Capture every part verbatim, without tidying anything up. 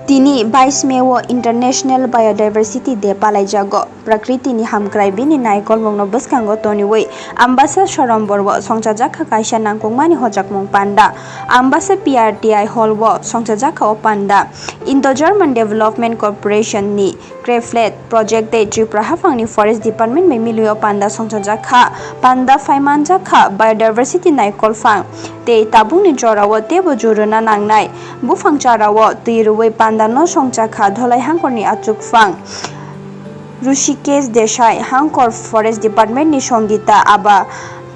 Tini bais May o International Biodiversity Day palaijago. Prakriti ni hamkrai bini naikolmung no bwskango toniwi Ambasa Sorombar o songchajak kha kaisa nangkukmani hojakmung panda. Ambasa P R T I hall o songchajak kha o panda. Indo-German Development Corporation ni Krefeld Project tei Tripura haphangni Forest Department bai milwi o panda songchajak kha. Panda phaimanjak kha biodiversity naikolphang tei tabukni jorao teibo juruna nangnai. Buphang charao twi rwui panda no songcha kha Dholai hangkorni achukphang Rishikesh Desai, hangkor Forest Department ni Songita Aba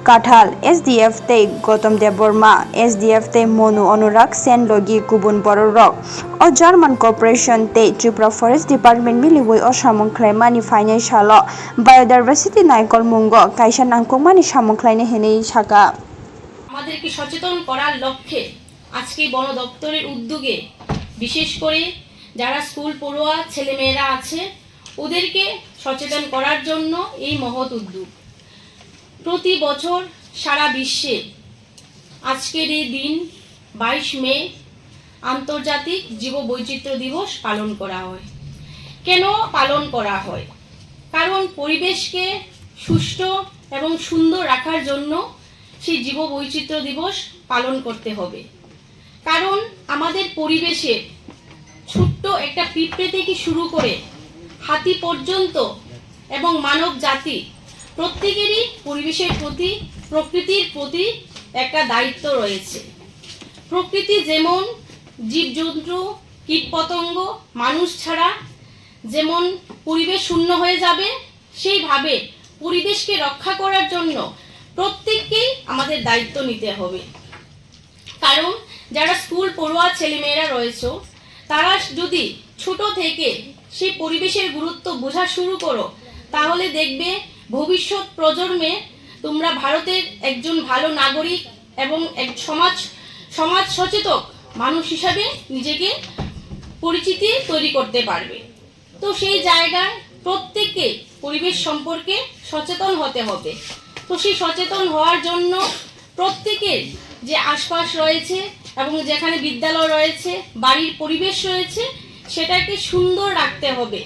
Kathal, S D F tei Gautam Debbarma, S D F tei Monu Anurag, Sen logi kubun bororok. O German Corporation tei Tripura Forest Department miliwi o samung khlaimani phainai salo biodiversity naikolmungo kaisa nangkukmani samung khlainai hinwi sakha. আমাদেরকে সচেতন করার লক্ষ্যে আজকে বন দপ্তরের উদ্যোগে বিশেষ করে যারা স্কুল পড়ুয়া ছেলেমেয়েরা আছে ওদেরকে সচেতন করার জন্য এই মহৎ উদ্যোগ। প্রতি বছর সারা বিশ্বে আজকের এই দিন বাইশ মে আন্তর্জাতিক জীববৈচিত্র্য দিবস পালন করা হয়। কেন পালন করা হয়? কারণ পরিবেশকে সুষ্ঠু এবং সুন্দর রাখার জন্য সেই জীববৈচিত্র্য দিবস পালন করতে হবে। কারণ আমাদের পরিবেশে ছোট্ট একটা পিঁপড়ে থেকে শুরু করে হাতি পর্যন্ত এবং মানব জাতি প্রত্যেকেরই পরিবেশের প্রতি, প্রকৃতির প্রতি একটা দায়িত্ব রয়েছে। প্রকৃতি যেমন জীবজন্তু, কীটপতঙ্গ, মানুষ ছাড়া যেমন পরিবেশ শূন্য হয়ে যাবে, সেইভাবে পরিবেশকে রক্ষা করার জন্য প্রত্যেককেই আমাদের দায়িত্ব নিতে হবে। কারণ যারা স্কুল পড়ুয়া ছেলেমেয়েরা রয়েছে, তারা যদি ছোট থেকে সেই পরিবেশের গুরুত্ব বোঝা শুরু করো, তাহলে দেখবে ভবিষ্যৎ প্রজন্মে তোমরা ভারতের একজন ভালো নাগরিক এবং এক সমাজ সমাজ সচেতক মানুষ হিসাবে নিজেকে পরিচিতি তৈরি করতে পারবে। তো সেই জায়গায় প্রত্যেকে পরিবেশ সম্পর্কে সচেতন হতে হবে। তো সেই সচেতন হওয়ার জন্য প্রত্যেকের যে আশপাশ রয়েছে এবং যেখানে বিদ্যালয় রয়েছে, বাড়ির পরিবেশ রয়েছে, সেটাকে সুন্দর রাখতে হবে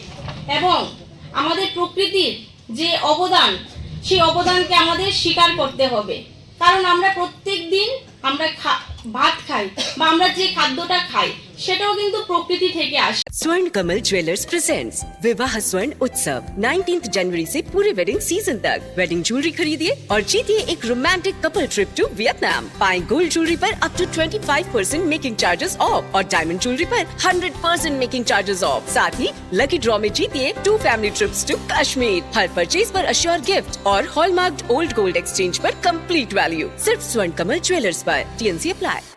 এবং আমাদের প্রকৃতির যে অবদান, সেই অবদানকে আমাদের স্বীকার করতে হবে। কারণ আমরা প্রত্যেক দিন আমরা খা- ভাত খাই বা আমরা যে খাদ্যটা খাই, সেটাও কিন্তু প্রকৃতি থেকে আসে। स्वर्ण कमल ज्वेलर्स प्रेजेंट्स विवाह स्वर्ण उत्सव नाइनटीन्थ जनवरी से पूरे वेडिंग सीजन तक। वेडिंग ज्वेलरी खरीदिए और जीतिए एक romantic couple trip to Vietnam. पाएं गोल्ड ज्वेलरी पर up to twenty five percent making charges off और डायमंड ज्वेलरी पर hundred percent making charges off. साथ ही लकी ड्रॉ में जीतिए two family trips to Kashmir. हर परचेज पर अश्योर गिफ्ट और हॉलमार्क्ड ओल्ड गोल्ड एक्सचेंज पर कंप्लीट वैल्यू। सिर्फ स्वर्ण कमल ज्वेलर्स पर। TNC apply.